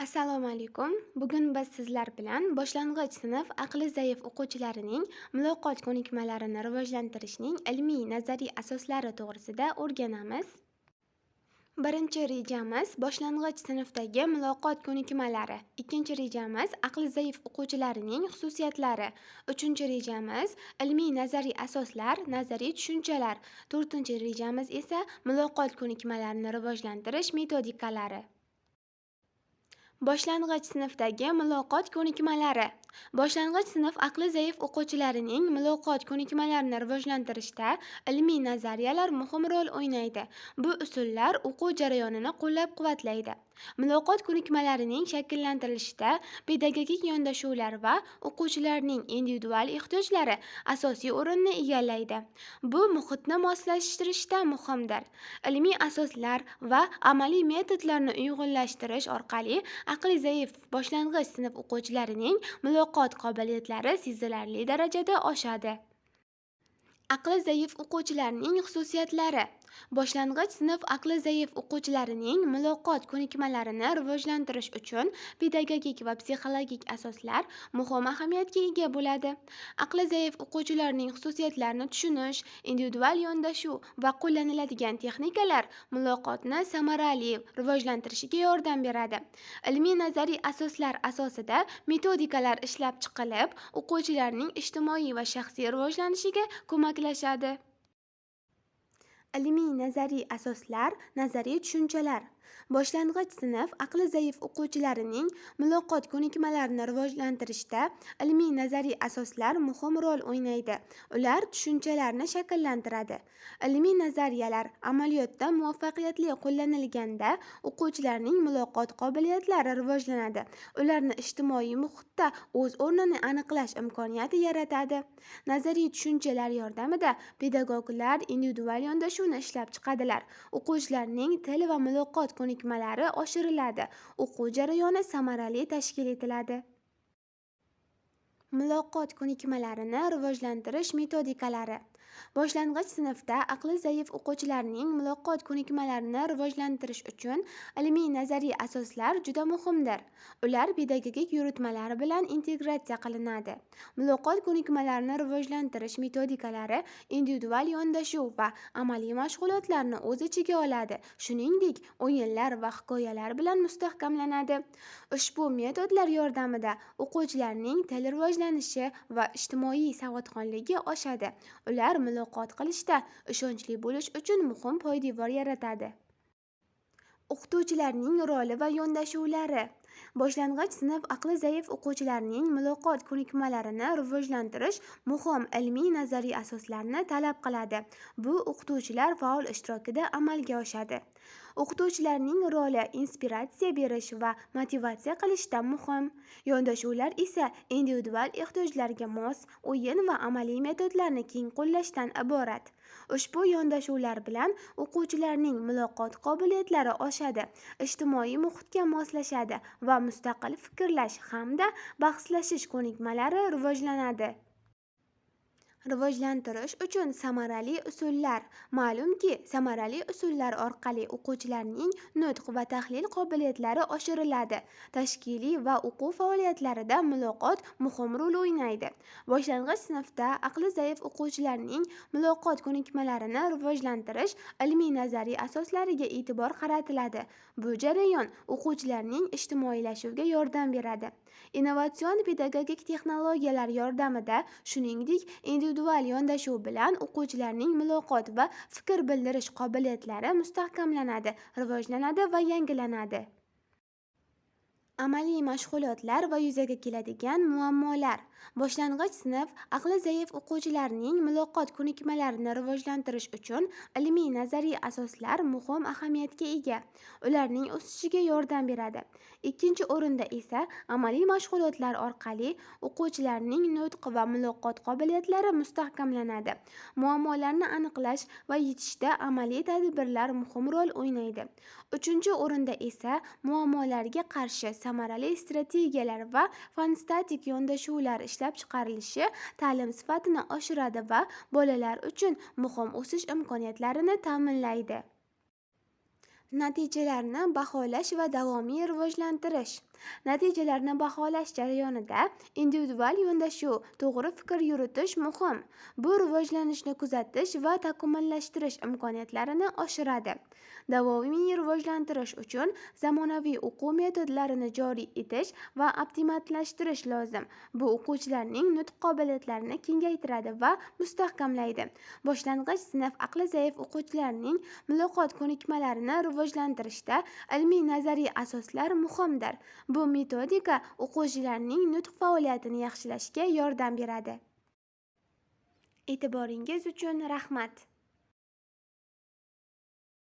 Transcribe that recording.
Assalomu alaykum. Bugun biz sizlar bilan boshlang'ich sinf aqli zaif o'quvchilarining muloqot ko'nikmalarini rivojlantirishning ilmiy nazariy asoslari to'g'risida o'rganamiz. Birinchi rejamiz boshlang'ich sinfdagi muloqot ko'nikmalari. Ikkinchi rejamiz aqli zaif o'quvchilarining xususiyatlari. Uchinchi rejamiz ilmiy nazariy asoslar, nazariy tushunchalar. To'rtinchi rejamiz esa muloqot ko'nikmalarini rivojlantirish metodikalari. Boshlang'ich sinfdagi muloqot ko'nikmalari. Boshlang'ich sinf aqli zaif o'quvchilarining muloqot ko'nikmalarini rivojlantirishda ilmiy nazariyalar muhim rol o'ynaydi. Bu usullar o'quv jarayonini qo'llab-quvvatlaydi. Muloqot ko'nikmalarining shakllantirilishida pedagogik yondashuvlar va o'quvchilarning individual ehtiyojlari asosiy o'rinni egallaydi. Bu muhitni moslashtirishda muhimdir. Ilmiy asoslar va amaliy metodlarni uyg'unlashtirish orqali aqli zaif boshlang'ich sinf o'quvchilarining muloqot qobiliyatlari sezilarli darajada oshadi. Aqli zaif o'quvchilarning xususiyatlari. Boshlang'ich sinf aqli zaif o'quvchilarining muloqot ko'nikmalarini rivojlantirish uchun pedagogik va psixologik asoslar muhim ahamiyatga ega bo'ladi. Aqli zaif o'quvchilarning xususiyatlarini tushunish, individual yondashuv va qo'llaniladigan texnikalar muloqotni samarali rivojlantirishiga yordam beradi. Ilmiy nazariy asoslar asosida metodikalar ishlab chiqilib, o'quvchilarning ijtimoiy va shaxsiy rivojlanishiga ko'maklashadi. Ilmiy nazariy asoslar, nazariy tushunchalar. Boshlang'ich sinf aqli zaif o'quvchilarining muloqot ko'nikmalarini rivojlantirishda ilmiy nazariy asoslar muhim rol o'ynaydi. Ular tushunchalarni shakllantiradi. Ilmiy nazariyalar amaliyotda muvaffaqiyatli qo'llanilganda o'quvchilarning muloqot qobiliyatlari rivojlanadi. Ularni ijtimoiy muhitda o'z o'rnini aniqlash imkoniyati yaratadi. Nazariy tushunchalar yordamida pedagoglar individual yondashuvni ishlab chiqadilar. O'quvchilarning til va muloqot ko'nikmalari oshiriladi. O'quv jarayoni samarali tashkil etiladi. Muloqot ko'nikmalarini rivojlantirish metodikalari. Boshlang'ich sinfda aqli zaif o'quvchilarning muloqot ko'nikmalarini rivojlantirish uchun ilmiy nazariy asoslar juda muhimdir. Ular pedagogik yuritmalar bilan integratsiya qilinadi. Muloqot ko'nikmalarini rivojlantirish metodikalari individual yondashuv va amaliy mashg'ulotlarni o'z ichiga oladi. Shuningdek, o'yinlar va hikoyalar bilan mustahkamlanadi. Ushbu metodlar yordamida o'quvchilarning til rivojlanishi va ijtimoiy savodxonligi oshadi. Ular muloqot qilishda ishonchli bo'lish uchun muhim poydevor yaratadi. O'qituvchilarning roli va yondashuvlari. Boshlang'ich sinf aqli zaif o'quvchilarning muloqot ko'nikmalarini rivojlantirish muhim ilmiy nazariy asoslarni talab qiladi. Bu o'qituvchilar faol ishtirokida amalga oshadi. O'qituvchilarning roli inspiratsiya berish va motivatsiya qilishda muhim. Yondashuvlar esa individual ehtiyojlarga mos o'yin va amaliy metodlarni keng qo'llashdan iborat. Ushbu yondashuvlar bilan o'quvchilarning muloqot qobiliyatlari oshadi, ijtimoiy muhitga moslashadi va mustaqil fikrlash hamda bahslashish ko'nikmalari rivojlanadi. Rivojlantirish uchun samarali usullar. Ma'lumki, samarali usullar orqali o'quvchilarning nutq va tahlil qobiliyatlari oshiriladi. Tashkiliy va o'quv faoliyatlarida muloqot muhim rol o'ynaydi. Boshlang'ich sinfda aqli zaif o'quvchilarning muloqot ko'nikmalarini rivojlantirish ilmiy nazariy asoslariga e'tibor qaratiladi. Bu jarayon o'quvchilarning ijtimoiylashuviga yordam beradi. Innovatsion pedagogik texnologiyalar yordamida, shuningdek, individual yondashuv bilan o'quvchilarning muloqot va fikr bildirish qobiliyatlari mustahkamlanadi, rivojlanadi va yangilanadi. Amaliy mashg'ulotlar va yuzaga keladigan muammolar. Boshlang'ich sinf aqli zaif o'quvchilarning muloqot ko'nikmalarini rivojlantirish uchun ilmiy nazariy asoslar muhim ahamiyatga ega. Ularning o'sishiga yordam beradi. Ikkinchi o'rinda esa amaliy mashg'ulotlar orqali o'quvchilarning nutq va muloqot qobiliyatlari mustahkamlanadi. Muammolarni aniqlash va yechishda amaliy tadbirlar muhim rol o'ynaydi. Uchinchi o'rinda esa muammolarga qarshi samarali strategiyalar va fantastik yondashuvlar ishlab chiqarilishi ta'lim sifatini oshiradi va bolalar uchun muhim o'sish imkoniyatlarini ta'minlaydi. Natijalarni baholash va davomiy rivojlantirish. Natijalarni baholash jarayonida individual yondashuv, to'g'ri fikr yuritish muhim. Bu rivojlanishni kuzatish va takomillashtirish imkoniyatlarini oshiradi. Davomiy rivojlantirish uchun zamonaviy o'quv metodlarini joriy etish va optimallashtirish lozim. Bu o'quvchilarning nutq qobiliyatlarini kengaytiradi va mustahkamlaydi. Boshlang'ich sinf aqli zaif o'quvchilarning muloqot ko'nikmalarini rivojlantirishda ilmiy nazariy asoslar muhimdir. Bu metodika o'quvchilarning nutq faoliyatini yaxshilashga yordam beradi. E'tiboringiz uchun rahmat.